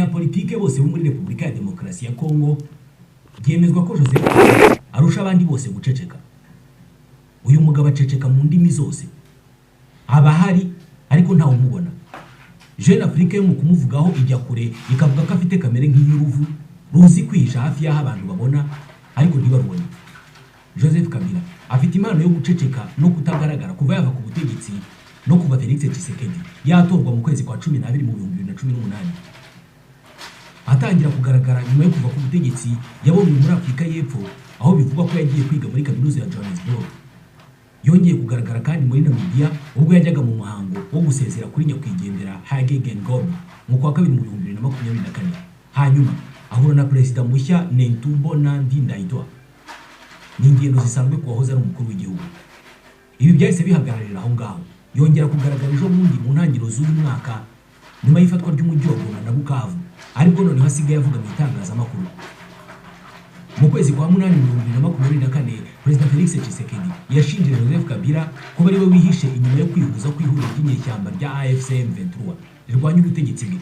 Banyapolitike bose bo muri Repubulika ya Demokarasi ya Kongo, byemezwa ko Joseph Kabila arusha abandi bose guceceka. Uyu mugabo aceceka mu ndimi zose, aba ahari ariko ntawe umubona. Jeune Afrique yo mu kumuvugaho ijya kure, ikavuga ko afite kamere nk'iy'uruvu ruzi kwihisha hafi y'aho abantu babona ariko ntibarubone. Joseph Kabila afite impano yo guceceka no kutagaragara kuva yava ku butegetsi no kuva Felix Tshisekedi yatorwa mu kwezi kwa 12 mu 2018. Atangira kugaragara nyuma yo kuva ku butegetsi, yabonwe muri Afurika y'Epfo, aho bivugwa ko yagiye kwiga muri kaminuza ya Johannesburg. Yongeye kugaragara kandi muri Namibia ubwo yajyaga mu muhango wo gusezera kuri nyakwigendera Hage Geingob mu kwa kabiri mu 2024, hanyuma ahura na perezida mushya Netumbo Nandi Ndaitwah. Ni ingendo zisanzwe ku wahoze ari umukuru w'igihugu. Ibi byahise bihagararira aho ngaho. Yongera kugaragara ejo bundi mu ntangiriro z'uyu mwaka, nyuma y'ifatwa ry'umujyi wa Goma na Bukavu, aribwo noneho asigaye avuga mu itangazamakuru. Mu kwezi kwa munani mu 2024, Perezida Felix Tshisekedi yashinje Joseph Kabila kuba ariwe wihishe inyuma yo kwihuza kw'ihuriro ry'inyeshyamba rya AFC M23 rirwanya ubutegetsi bwe.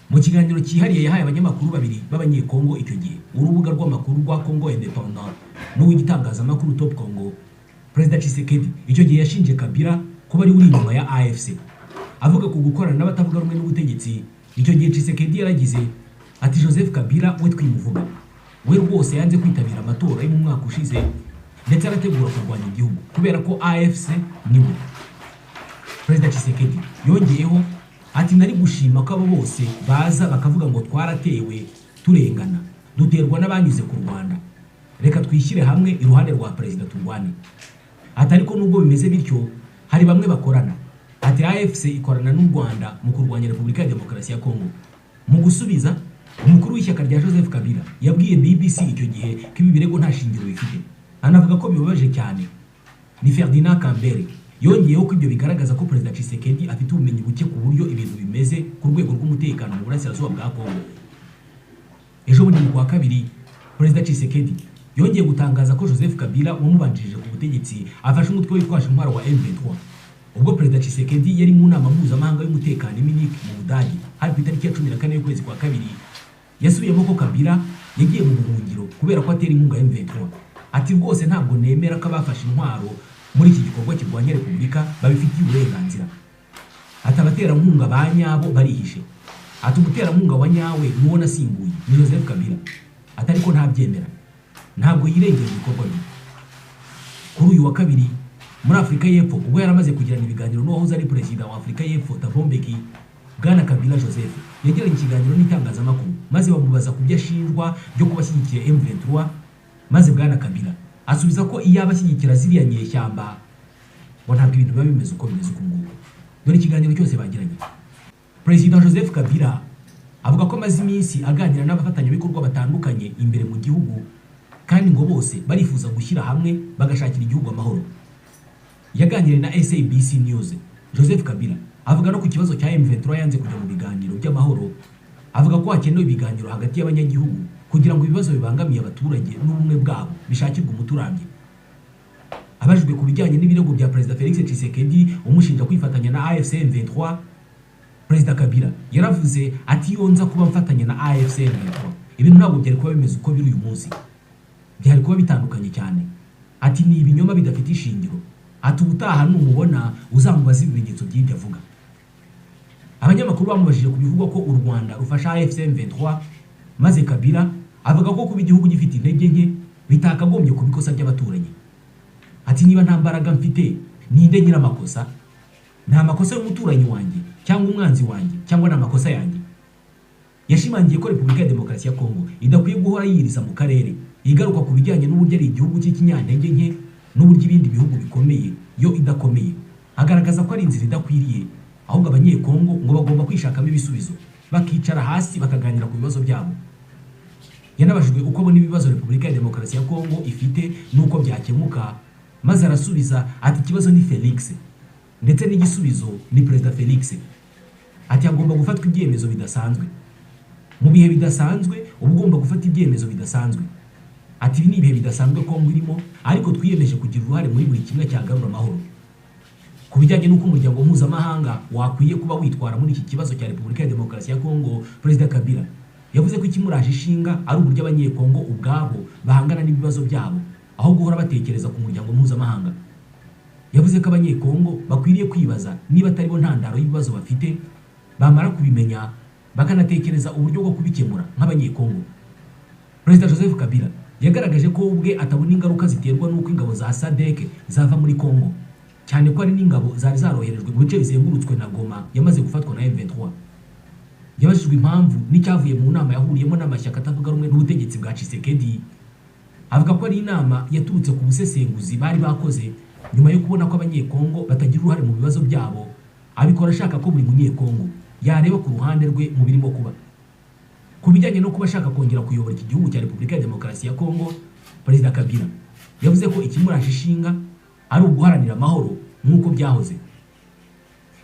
Mu kiganiro cyihariye yahaye abanyamakuru babiri b'Abanyekongo icyo gihe, urubuga rw'amakuru rwa Congo Independent n'uw'igitangazamakuru Top Congo, Perezida Tshisekedi icyo gihe yashinje Kabila kuba ari uri inyuma ya AFC. Avuga ku gukorana n'abatavuga rumwe n'ubutegetsi, icyo gihe Tshisekedi yaragize ati: "Joseph Kabila we twimuvuga, we rwose yanze kwitabira amatora yo mu mwaka ushize, ndetse arategura kurwanya igihugu kubera ko AFC niwe." Perezida Tshisekedi yongeyeho ati: "Nari gushima ko abo bose baza bakavuga ngo twaratewe, turengana, duterwa n'abanyuze ku Rwanda, reka twishyire hamwe iruhande rwa perezida turwane." Ati: "Ariko nubwo bimeze bityo, hari bamwe bakorana." Ati: "AFC ikorana n'u Rwanda mu kurwanya Repubulika ya Demokarasi ya Kongo." Mu gusubiza, umukuru w'ishyaka rya Joseph Kabila yabwiye BBC icyo gihe ko ibi birego nta shingiro bifite, anavuga ko bibabaje cyane. Ni Ferdinand Kambere. Yongeyeho ko ibyo bigaragaza ko Perezida Tshisekedi afite ubumenyi buke ku buryo ibintu bimeze ku rwego rw'umutekano mu burasirazuba bwa Kongo. Ejo bundi mu kwa kabiri, Perezida Tshisekedi yongeye gutangaza ko Joseph Kabila wamubanjirije ku butegetsi afashe umutwe witwaje intwaro wa M23. Ubwo Perezida Tshisekedi yari mu nama mpuzamahanga y'umutekano i Munich mu Budage, hari ku itariki ya 14 y'ukwezi kwa kabiri, yasubiyemo ko Kabila yagiye mu buhungiro kubera ko atera inkunga M23. Ati: "Rwose ntabwo nemera ko abafashe intwaro muri iki gikorwa kirwanya repubulika babifitiye uburenganzira." Ati: "Abaterankunga ba nyabo barihishe." Ati: "Umuterankunga wa nyawe nuwo nasimbuye, ni Joseph Kabila." Ati: "Ariko ntabyemera, ntabwo yirengera ibikorwa bye." Kuri uyu wa kabiri muri Afurika y'Epfo, ubwo yari amaze kugirana ibiganiro n'uwahoze ari perezida wa Afurika y'Epfo Thabo Mbeki, Bwana Kabila Joseph yagiranye ikiganiro n'itangazamakuru, maze bamubaza ku byo ashinjwa byo kuba ashyigikiye M23, maze Bwana Kabila asubiza ko iyo aba ashyigikira ziriya nyeshyamba ngo ntabwo ibintu biba bimeze uko bimeze uku nguku. Dore ikiganiro cyose bagiranye. Perezida Joseph Kabila avuga ko amaze iminsi aganira n'abafatanyabikorwa batandukanye imbere mu gihugu, kandi ngo bose barifuza gushyira hamwe bagashakira igihugu amahoro. Yaganiriye na SABC News. Joseph Kabila avuga no ku kibazo cya M23 yanze kujya mu biganiro by'amahoro, avuga ko hakenewe ibiganiro hagati y'abanyagihugu kugira ngo ibibazo bibangamiye abaturage n'ubumwe bwabo bishakirwe umuti urambye. Abajijwe ku bijyanye n'ibirego bya Perezida Felix Tshisekedi umushinja kwifatanya na AFC M23, Perezida Kabila yaravuze ati: "Iyo nza kuba mfatanya na AFC M23, ibintu ntabwo byari kuba bimeze uko biri uyu munsi, byari kuba bitandukanye cyane." Ati: "Ni ibinyoma bidafite ishingiro." Ati: "Ubutaha numubona uzamubaza ibimenyetso by'ibyo avuga." Abanyamakuru bamubajije ku bivugwa ko u Rwanda rufasha AFC M23, maze Kabila avuga ko kuba igihugu gifite intege nke bitakagombye kuba ikosa ry'abaturanyi. Ati: "Niba nta mbaraga mfite, ninde nyir'amakosa? Ni amakosa y'umuturanyi wanjye cyangwa umwanzi wanjye, cyangwa ni amakosa yanjye?" Yashimangiye ko Repubulika ya Demokarasi ya Kongo idakwiye guhora yiriza mu karere, igaruka ku bijyanye n'uburyo ari igihugu cy'ikinyantege nke n'uburyo ibindi bihugu bikomeye yo idakomeye, agaragaza ko ari inzira idakwiriye, ahubwo Abanyekongo ngo bagomba kwishakamo ibisubizo, bakicara hasi bakaganira ku bibazo byabo. Yanabajijwe uko abona ibibazo Repubulika ya Demokarasi ya Kongo ifite n'uko byakemuka, maze arasubiza ati: "Ikibazo ni Felix, ndetse n'igisubizo ni Perezida Felix." Ati: "Hagomba gufatwa ibyemezo bidasanzwe. Mu bihe bidasanzwe uba ugomba gufata ibyemezo bidasanzwe." Ati: "Ibi ni ibihe bidasanzwe Kongo irimo, ariko twiyemeje kugira uruhare muri buri kimwe cyagarura amahoro." Ku bijyanye n'uko umuryango mpuzamahanga wakwiye kuba witwara muri iki kibazo cya Repubulika ya Demokarasi ya Kongo, Perezida Kabila yavuze ko ikimuraje ishinga ari uburyo Abanyekongo ubwabo bahangana n'ibibazo byabo aho guhora batekereza ku muryango mpuzamahanga. Yavuze ko Abanyekongo bakwiriye kwibaza niba atari bo ntandaro y'ibibazo bafite, bamara kubimenya bakanatekereza uburyo bwo kubikemura nk'Abanyekongo. Perezida Joseph Kabila yagaragaje ko ubwe atabona ingaruka ziterwa n'uko ingabo za SADC zava muri Kongo, cyane ko hari n'ingabo zari zaroherejwe mu bice bizengurutswe na Goma yamaze gufatwa na M23. Yabajijwe impamvu n'icyavuye mu nama yahuriyemo n'amashyaka atavuga rumwe n'ubutegetsi bwa Tshisekedi, avuga ko ari inama yaturutse ku busesenguzi bari bakoze nyuma yo kubona ko Abanyekongo batagira uruhare mu bibazo byabo, abikora ashaka ko buri Munyekongo yareba ku ruhande rwe mu birimo kuba. Ku bijyanye no kuba ashaka kongera kuyobora iki gihugu cya Repubulika ya Demokarasi ya Kongo, Perezida Kabila yavuze ko ikimuraje ishinga ari uguharanira amahoro nk'uko byahoze.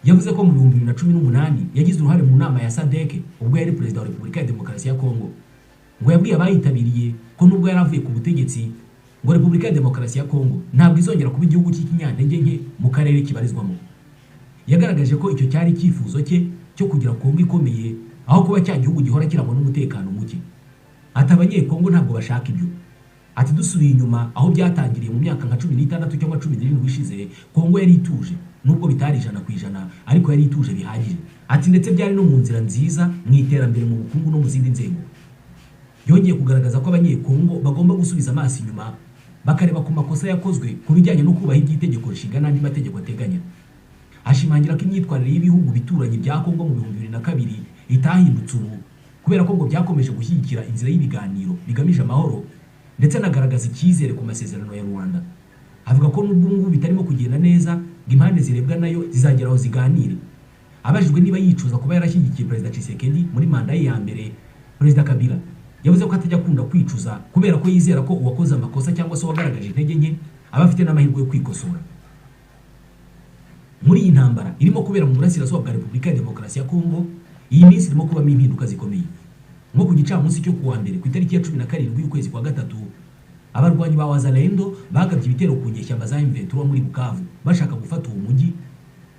Yavuze ko mu 2018 yagize uruhare mu nama ya SADC ubwo yari Perezida wa Repubulika ya Demokarasi ya Kongo. Ngo yabwiye abayitabiriye ko nubwo yari avuye ku butegetsi, ngo Repubulika ya Demokarasi ya Kongo ntabwo izongera kuba igihugu cy'ikinyantege nke mu karere kibarizwamo. Yagaragaje ko icyo cyari icyifuzo cye cyo kugira Kongo ikomeye aho kuba cya gihugu gihora kirangwa n'umutekano muke. Ati Abanyekongo ntabwo bashaka ibyo. Ati dusubiye inyuma aho byatangiriye mu myaka nka 16 cyangwa 17 ishize, Kongo yari ituje nubwo bitari 100% ariko yari ituje bihagije. Ati ndetse byari no mu nzira nziza mu iterambere, mu bukungu no mu zindi nzego. Yongeye kugaragaza ko Abanyekongo bagomba gusubiza amaso inyuma bakareba ku makosa yakozwe ku bijyanye no kubaha iby'itegeko nshinga n'andi mategeko ateganya. Ashimangira ko imyitwarire y'ibihugu bituranye bya Kongo mu 2002 itahindutse ubu, kubera ko ngo byakomeje gushyigikira inzira y'ibiganiro bigamije amahoro, ndetse anagaragaza icyizere ku masezerano ya Rwanda. Avuga ko nubwo ubu ngubu bitarimo kugenda neza, ngo impande zirebwa nayo zizagera aho ziganire. Abajijwe niba yicuza kuba yarashyigikiye Perezida Tshisekedi muri manda ye ya mbere, Perezida Kabila yavuze ko atajya akunda kwicuza kubera ko yizera ko uwakoze amakosa cyangwa se uwagaragaje intege nke aba afite n'amahirwe yo kwikosora. Muri iyi ntambara irimo kubera mu burasirazuba bwa Repubulika ya Demokarasi ya Kongo, iyi minsi irimo kubamo impinduka zikomeye. Nko ku gicamunsi cyo kuwa mbere ku itariki ya 17 y'ukwezi kwa gatatu, abarwanyi ba Wazalendo bagabye ibitero ku nyeshyamba za M23 muri Bukavu bashaka gufata uwo mujyi,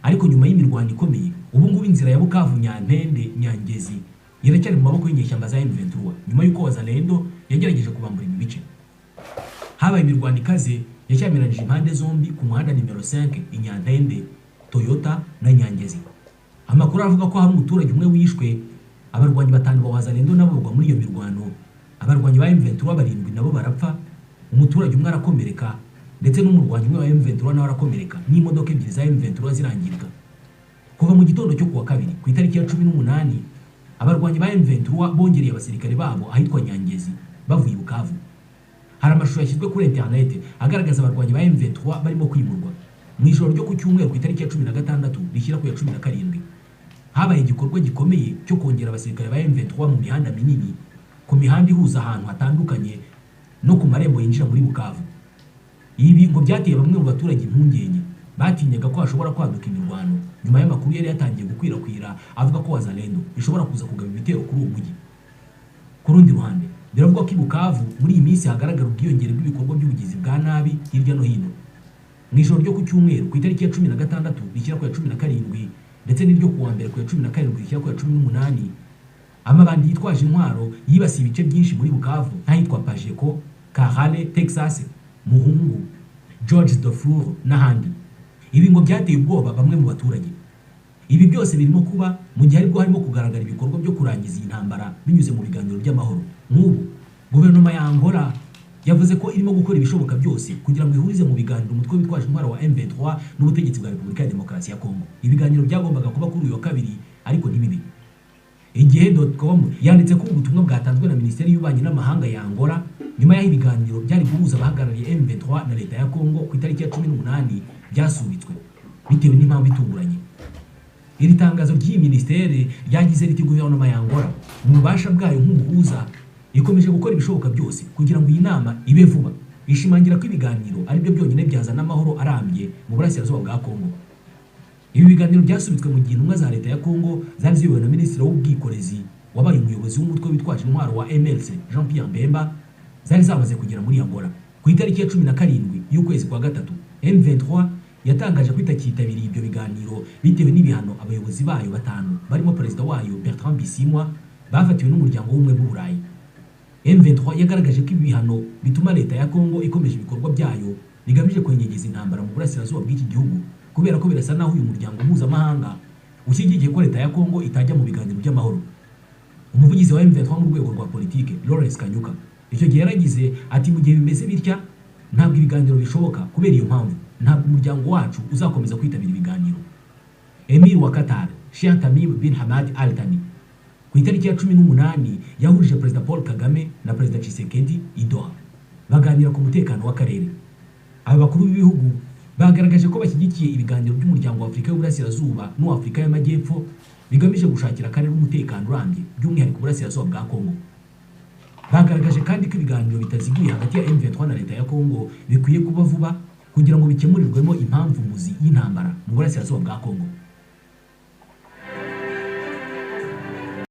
ariko nyuma y'imirwano ikomeye ubu ngubu inzira ya Bukavu Nyantende Nyangezi iracyari mu maboko y'inyeshyamba za M23 nyuma y'uko Wazalendo yagerageje kubambura ibi bice. Habaye imirwano ikaze yashyamiranyije impande zombi ku muhanda nimero 5 Inyantende, Toyota na Nyangezi. Amakuru avuga ko hari umuturage umwe wishwe, abarwanyi 5 ba Wazalendo nabo bagwa muri iyo mirwano, abarwanyi ba M23 7 nabo barapfa, umuturage umwe arakomereka, ndetse n'umurwanyi umwe wa M23 nawe arakomereka, n'imodoka ebyiri za M23 zirangirika. Kuva mu gitondo cyo kuwa kabiri ku itariki ya 18, abarwanyi ba M23 bongereye abasirikare babo ahitwa Nyangezi bavuye i Bukavu. Hari amashusho yashyizwe kuri internet agaragaza abarwanyi ba M23 barimo kwimurwa. Mu ijoro ryo ku cyumweru ku itariki ya 16 rishyira ku ya 17, habaye igikorwa gikomeye cyo kongera abasirikare ba M23 mu mihanda minini, ku mihanda ihuza ahantu hatandukanye no ku marembo yinjira muri Bukavu. Ibi ngo byateye bamwe mu baturage impungenge, batinyaga ko hashobora kwaduka imirwano nyuma y'amakuru yari yatangiye gukwirakwira avuga ko Wazalendo ishobora kuza kugaba ibitero kuri uwo mujyi. Ku rundi ruhande, biravugwa ko i Bukavu muri iyi minsi hagaragara ubwiyongere bw'ibikorwa by'ubugizi bwa nabi hirya no hino. Mu ijoro ryo ku cyumweru ku itariki ya 16 rishyira ku ya 17 ndetse n'iryo kuwa mbere ku ya 17 rishyira ku ya 18, amabandi yitwaje intwaro yibasiye ibice byinshi muri Bukavu nk'ahitwa Pajeko, Karale, Texas, Muhungu, George Darfur n'ahandi. Ibi ngo byateye ubwoba bamwe mu baturage. Ibi byose birimo kuba mu gihe aribwo harimo kugaragara ibikorwa byo kurangiza iyi ntambara binyuze mu biganiro by'amahoro. Nk'ubu guverinoma ya Angola yavuze ko irimo gukora ibishoboka byose kugira ngo ihurize mu biganiro umutwe witwaje intwaro wa M23 n'ubutegetsi bwa Repubulika ya Demokarasi ya Kongo. Ibiganiro byagombaga kuba kuri uyu wa kabiri ariko ntibibe. Igihe.com yanditse ko ubutumwa bwatanzwe na Minisiteri y'Ububanyi n'Amahanga ya Angola nyuma y'aho ibiganiro byari guhuza abahagarariye M23 na leta ya Kongo ku itariki ya 18 byasubitswe bitewe n'impamvu itunguranye. Iri tangazo ry'iyi minisiteri ryagize riti: guverinoma ya Angola mu bubasha bwayo nk'umuhuza ikomeje gukora ibishoboka byose kugira ngo iyi nama ibe vuba, ishimangira ko ibiganiro ari byo byonyine byazana amahoro arambye mu burasirazuba bwa Kongo. Ibi biganiro byasubitswe mu gihe intumwa za leta ya Kongo zari ziyobowe na Minisitiri w'Ubwikorezi wabaye umuyobozi w'umutwe witwaje intwaro wa MLC Jean Pierre Bemba zari zamaze kugera muri Angola. Ku itariki ya 17 y'ukwezi kwa gatatu, M23 yatangaje ko itakitabiriye ibyo biganiro bitewe n'ibihano abayobozi bayo batanu barimo perezida wayo Bertrand Bisimwa bafatiwe n'umuryango w'ubumwe bw'Uburayi. M23 yagaragaje ko ibi bihano bituma leta ya Kongo ikomeje ibikorwa byayo bigamije kwenyegeza intambara mu burasirazuba bw'iki gihugu, kubera ko birasa naho uyu muryango mpuzamahanga ushyigikiye ko leta ya Kongo itajya mu biganiro by'amahoro. Umuvugizi wa M23 mu rwego rwa politike, Lawrence Kanyuka, icyo gihe yaragize ati: "Mu gihe bimeze bitya ntabwo ibiganiro bishoboka, kubera iyo mpamvu ntabwo umuryango wacu uzakomeza kwitabira ibiganiro." Emir wa Qatar, Sheikh Tamim bin Hamad Al Thani, ku itariki ya 18 yahurije Perezida Paul Kagame na Perezida Tshisekedi i Doha, baganira ku mutekano w'akarere. Aba bakuru b'ibihugu bagaragaje ko bashyigikiye ibiganiro by'umuryango wa Afurika y'Uburasirazuba n'uwa Afurika y'Amajyepfo bigamije gushakira akarere umutekano urambye, by'umwihariko uburasirazuba bwa Kongo. Bagaragaje kandi ko ibiganiro bitaziguye hagati ya M23 na leta ya Kongo bikwiye kuba vuba kugira ngo bikemurirwemo impamvu muzi y'intambara mu burasirazuba bwa Kongo.